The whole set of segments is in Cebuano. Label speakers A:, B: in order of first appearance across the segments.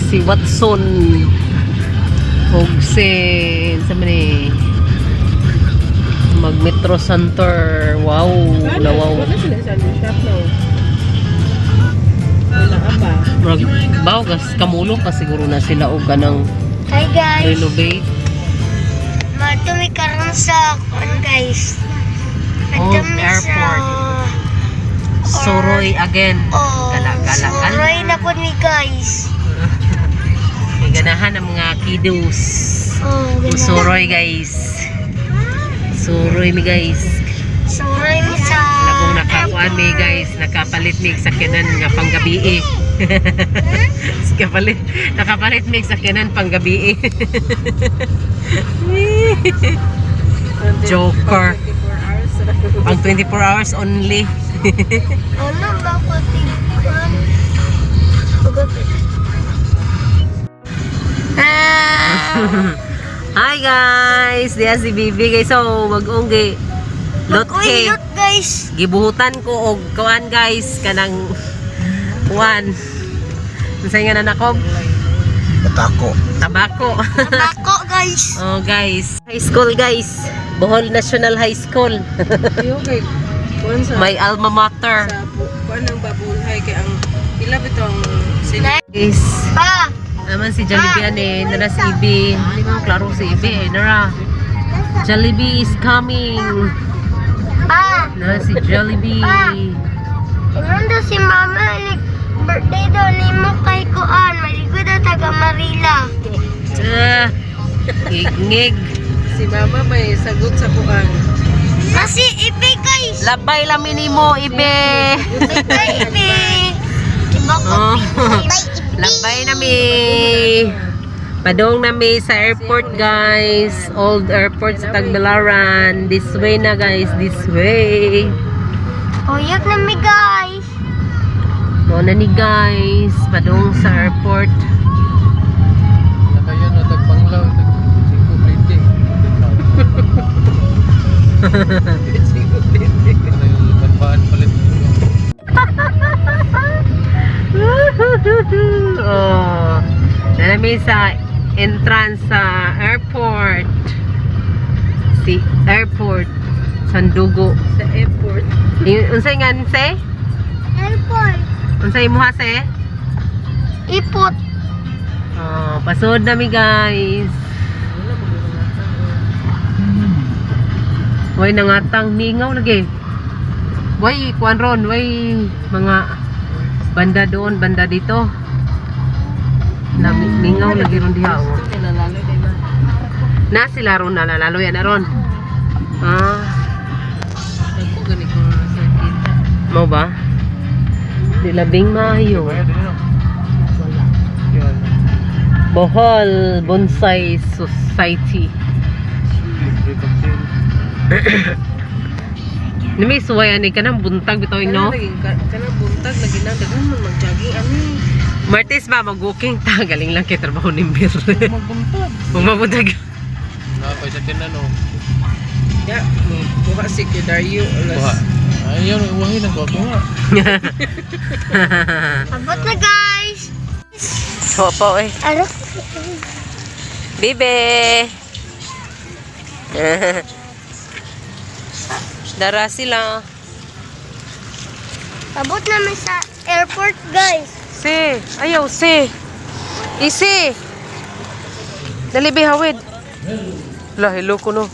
A: Si Watson ug si sa man eh, mag Metro Center. Wow, lawaw.
B: Wala sila sa ano, shop no. Wala ka ba?
A: Murag baw gas kamulo pa siguro na sila og kanang
C: Hi guys.
A: renovate.
C: Matumi karon sa kuan guys.
A: Old
C: Matumi
A: airport.
C: Sa
A: Suroy again.
C: Oh,
A: Gala, gala, gala.
C: Suroy na po ni guys.
A: May ganahan ang mga kiddos.
C: Oh, ganahan.
A: Suroy guys. Suroy mi guys.
C: Suroy mi sa
A: Labong nakakuan mi guys, nakapalit mi sa sakyanan nga panggabi eh. Nakapalit mi sa sakyanan panggabi eh. Joker.
B: 24 hours.
A: Pang 24 hours only.
C: Ano ba ko tignan? Ah,
A: Hi guys! Diya si Bibi guys. So, mag-unggi. Lot cake.
C: Mag-uilot guys.
A: Gibuhutan ko og kuan guys kanang kuan. Unsay nga na nako?
D: Batako.
A: Tabako.
C: Tabako guys.
A: Oh guys, high school guys. Bohol National High School.
B: Ayo kay kuan sa
A: My alma mater.
B: sa kuan ang babulhay kay ang ila bitong sila.
A: Guys,
C: Pa.
A: naman si Jollibee ani, nara si Ibi. Hindi ko klaro si Ibi eh, nara. Jollibee is coming.
C: Pa.
A: Nara si Jollibee.
C: Ingon daw si mama like, birthday daw nimo kay kuan. Maligo daw taga Marila.
A: Ah, ngig-ngig.
B: Si mama may sagot sa kuan.
C: Kasi ibi guys.
A: Labay lami nimo, Ibe.
C: Bye ibi. Diba ko?
A: Oh.
C: Bye ibi.
A: Labay nami. Padong nami sa airport guys. Old airport sa Tagbilaran. This way na guys, this way.
C: Uyag na mi guys.
A: Mo na ni guys, padong sa airport.
D: Nakayan na tagpanglaw, tag 5.20. Ano yung banbaan palit?
A: Oh. Na nami sa entrance sa airport. Si airport Sandugo.
B: Sa airport.
A: Unsay nga se?
C: Airport.
A: Unsay imuha se?
C: Ipot.
A: Oh, pasod nami guys. Way nangatang mingaw lagi. Way kuan ron, way mga banda doon, banda dito. Na mingaw lagi ron diha oh.
B: Nalalo kay ma.
A: Na sila ron nalalalo yan na ron. Ah,
B: Dagko gani ko sa kita.
A: mo ba? Di labing maayo.
D: Kaya din no?
B: Wala.
D: Yan.
A: Bohol Bonsai Society.
D: Libre cocktail.
A: Nami suway ani kanang buntag bitaw no.
B: Kanang buntag lagi nang daghan man mag-jogging ani.
A: Martes ba mag-walking ta galing lang kay trabaho ni Mir.
D: Magbuntag.
A: Mabuntag.
D: Napay sa tinan no.
B: Ya, ni kuha si Kuya Dario
D: Kuha.
B: alas.
D: Ayaw, uwahin ang kuha. Kuha.
C: Abot na guys.
A: Opo eh.
C: Ano?
A: Bibe. Dara sila.
C: Abot namin sa airport guys.
A: Si, ayaw si. Isi. Dali be hawid. La hello ko no.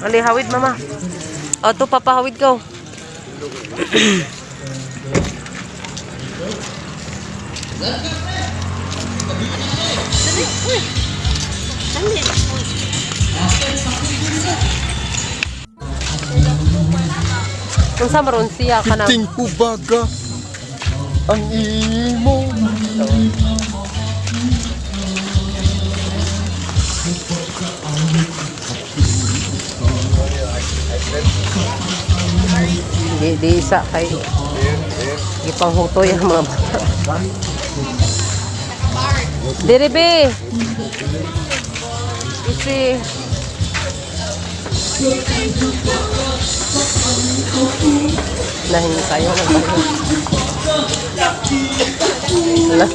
A: Ali hawid mama. O to papa hawid ko. Unsa maron siya kanang
D: Ting hubaga ang imo.
A: Di, di isa kay gipanghutoy ang mga bata. Diri be. Isi. Nahingi kayo ng bayo. Wala.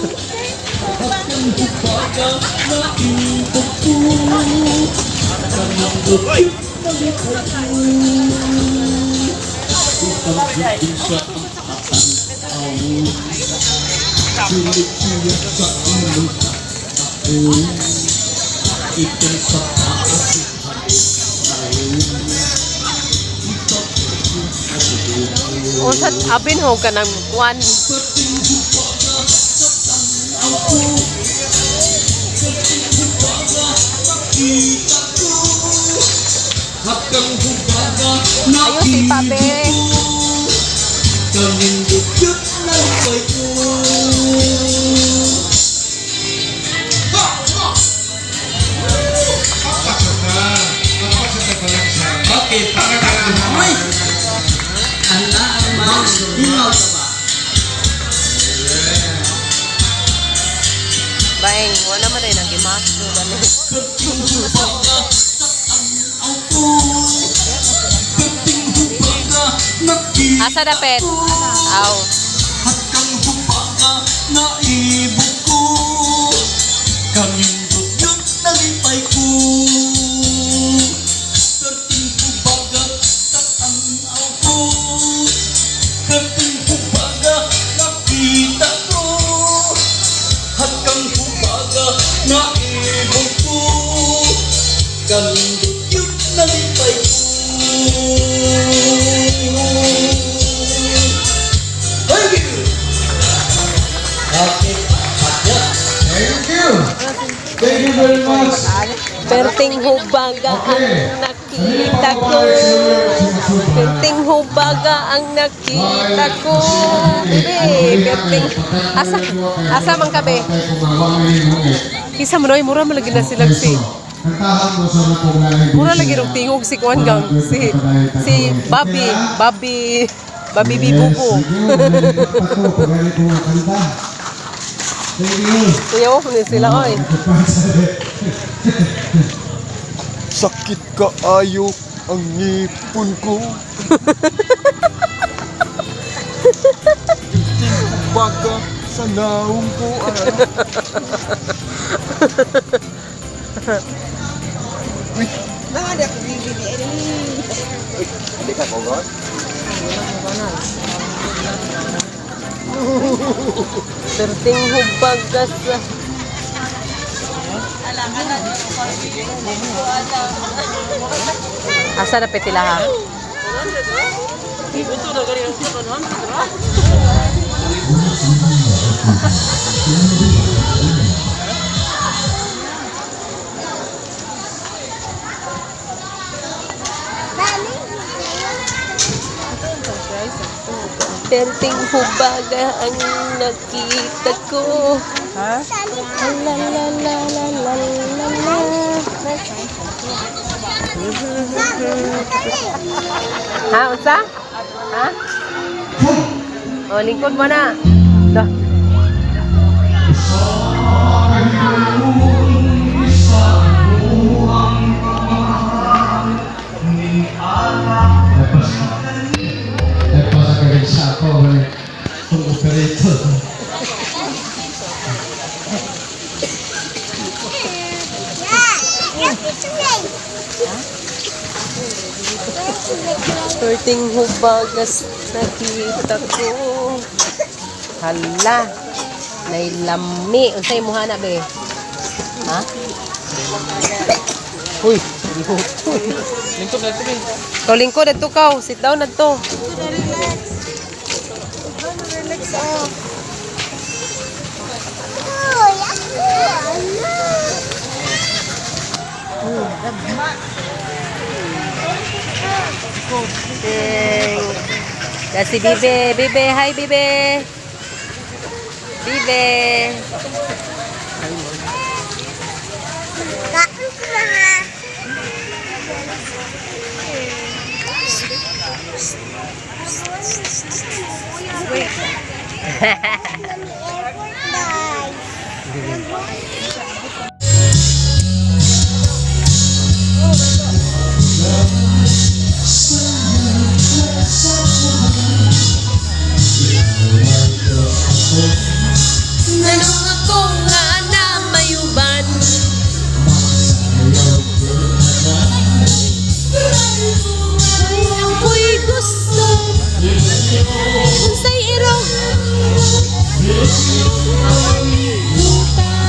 A: Unsa abin ho ka ng kuan? Ayo si Pape. Baeng, wala man rin ang gimaso gani. Asa dapit? Aw.
E: Hakang hubaga na ibog ko, Kamindot yun nalipay ko. Perting hubaga sa tanaw ko, Perting hubaga nakita ko. Hakang hubaga na ibog ko, Kamindot yun nalipay ko. Thank you. Okay.
F: Thank you. Thank you very much.
A: Perting hubaga ang nakita ko. Perting hubaga ang nakita ko. Bebe, perting. Asa, asa man ka be? Kisa mo noy, mura man lagi na sila si. Mura lagi rong tingog si Kuan Gang, si Bobby, Bobby, Bobby Bibugo.
F: Thank you.
A: Kuya, ni sila oy.
G: Sakit kaayo ang ngipon ko. Baga sa naong ko. Ah. Uy. Uy, hindi ka kogon?
A: Perting hubaga sa. Asa na petila ha? Perting hubaga ang nakita ko. Ha? La la la la la la la. Ha, unsa? Ha? O, lingkod mo na. Dah.
F: Nagpasa ka rin sa ako, itong operator.
A: Perting hubagas nakita ko. Hala. Nailami. Unsay mo na be? Ha? Uy, gihutoy.
D: Lingkod na ito eh.
A: Ikaw lingkod adto kaw. Sit down adto.
C: Uy, ako, ano?
A: Ding. Da si Bibe. Bibe, hi Bibe. Bibe.
C: Kain ko na ha. Wait. Airport, guys.
A: Nanong ako nga na mayuban. Ako'y gusto. Unsay irong. Hutay.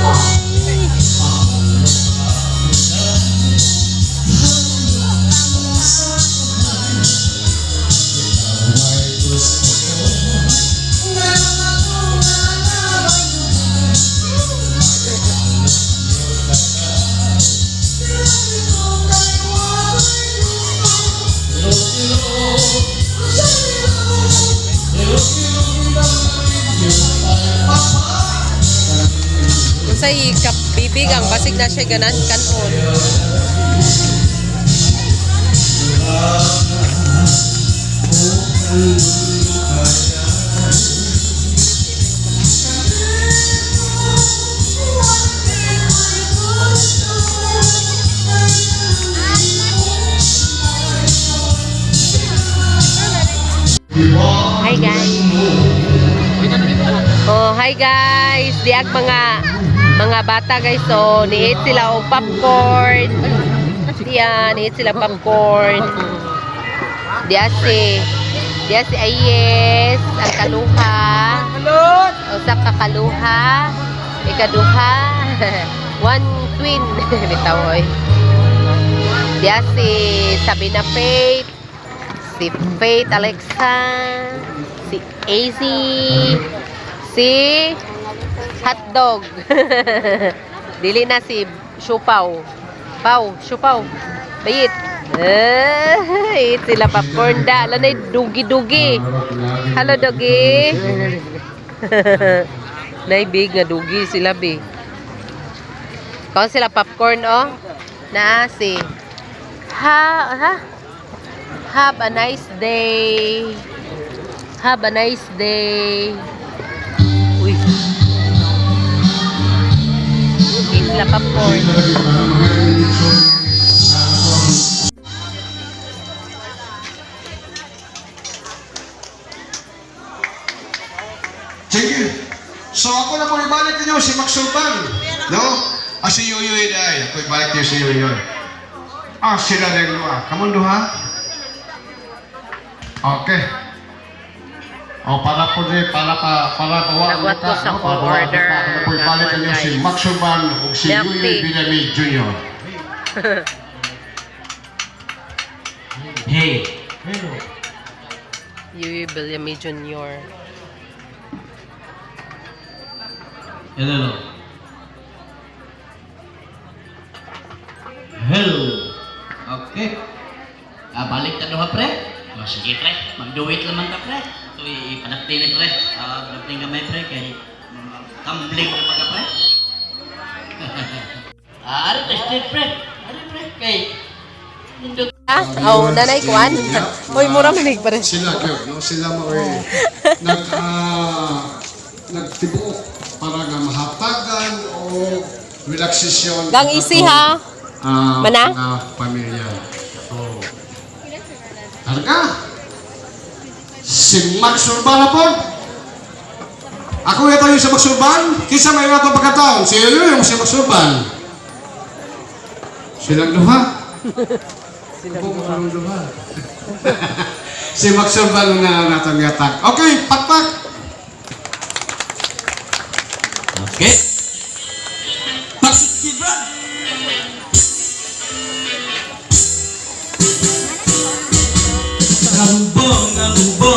B: Unsay kap bibig ang basig na siya ganan kanon.
A: Hi guys. Oh, hi guys. Diag mga bata guys. So, ni-eat sila og popcorn. Diyan, ni-eat sila popcorn. Diya si Ayes, ang kaluha. Usa ka kaluha, ikaduha. One twin bitaw oy. Diya si Sabina Faith, si Faith Alexa, si AZ, si Hotdog. Dili na si Shupaw. Paw, Shupaw. Bayit. Eh, eat sila popcorn da. Lanay dugi-dugi. Hello, doggy. Nay big nga dugi sila bi. Kaon sila popcorn oh. Na si Ha ha. Have a nice day. Have a nice day. Uy. Eat sila popcorn.
F: Thank you. So ako na po ibalik ninyo si Max Sultan. No? Ah, si Yoyoy na ay. Ako ibalik niyo si Yoyoy. Ah, sila rin ah. Kamundo ha? Okay. O, para po di, para pa, para pa, wa,
A: Nagwat ko sa
F: no? Para wa,
A: order.
F: Ako na po ibalik ninyo si
A: Guys.
F: Max Sultan ug si
A: Milk
F: Yoyoy
A: tea.
F: Villame Jr.
E: Hey.
A: Yui Villame Jr.
E: Hello. Hello. Okay. Ah, balik ta duha pre. Oh, sige pre, magduwit lamang ka pre. Ito ipadapti ni pre. Ah, padapti gamay pre kay tumbling na ka pre. Ah, ari pre, straight pre. Ari pre kay nindot.
A: Ah, oh, nanay kuan. Hoy, mura manig pa rin.
F: Sila gyud, no? Sila mo eh, nagtibuok para nga mahatagan o relaxation
A: Gang easy ha.
F: Ah,
A: Mana?
F: mga pamilya. So, talaga. Si Max Urban na po. Ako yata yung si Max Urban. Kisa may mga itong pagkataon. Si Elio yung si Max Urban. Silang duha. Silang duha. Si Max Urban na natong yatak. Okay, pakpak.
E: Okay. Pasok Brad. Ano ba, ano ba,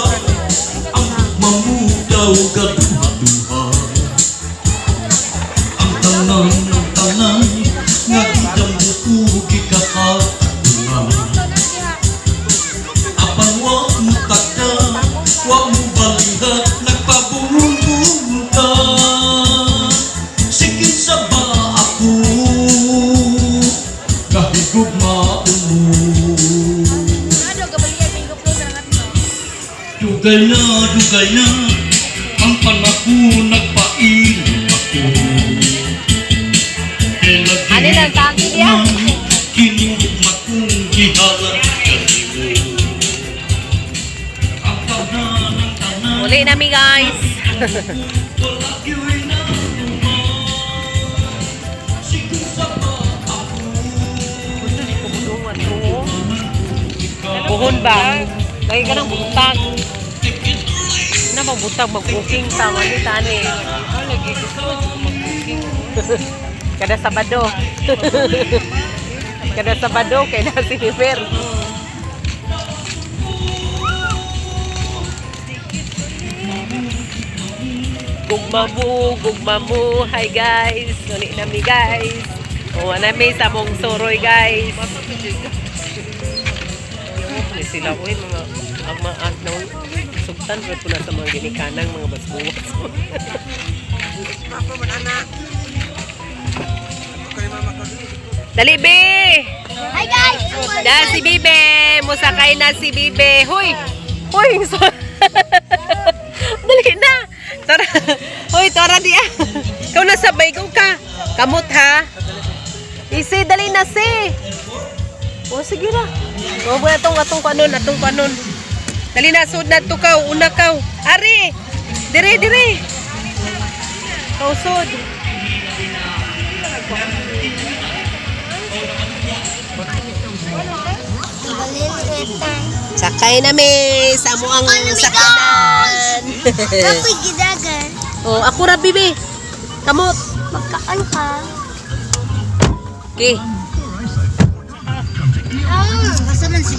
E: ang mamudaw kaduha-duha? Ang tanan, nga gidambuko gikahatuan. Apan wa mo takda, wa mo baliha, nagpabulong-bulong ka. Sige sa ba ako, kahigugma mo. Dugay na, ang panahon nagpailong ako.
A: Iya.
E: Kinugma kong gihalan kanimo. Ang tanan, ang tanan.
A: Uli nami, guys.
E: Wala gyuy natuman. Sige sa pa ako.
A: Buhon ba? Lagi ka ng butang. Na magbutang, mag-booking ta. Mali ta ani.
B: Oh, lagi gusto mo jud mag-booking.
A: Kada Sabado. Kada Sabado kay na si Nifer. Gugma mo, gugma mo. Hi guys. Uli nami guys. O nami sa mong suroy guys. Ni sila uy mga ang mga no, sugtan ra po na sa mga ginikanang mga basbuwas.
B: Papa man anak.
A: Dali be.
C: Hi guys!
A: Da si Bibe, musakay na si Bibe. Hoy. Hoy. Dali na. Tara. Hoy, tara diya. Ikaw na sabay ikaw ka. Kamot ha. Isi dali na si. O sige na. O ba atong atong kanon, atong kanon. Dali na sud na to kaw, una kaw. Ari. Dire dire. Kaw sud. Sakay na mi sa amo ang sakyanan.
C: Ako'y gidagan.
A: Oh, ako ra bibi. Kamot.
C: Magkaan ka.
A: Okay.
C: Ah, basta man si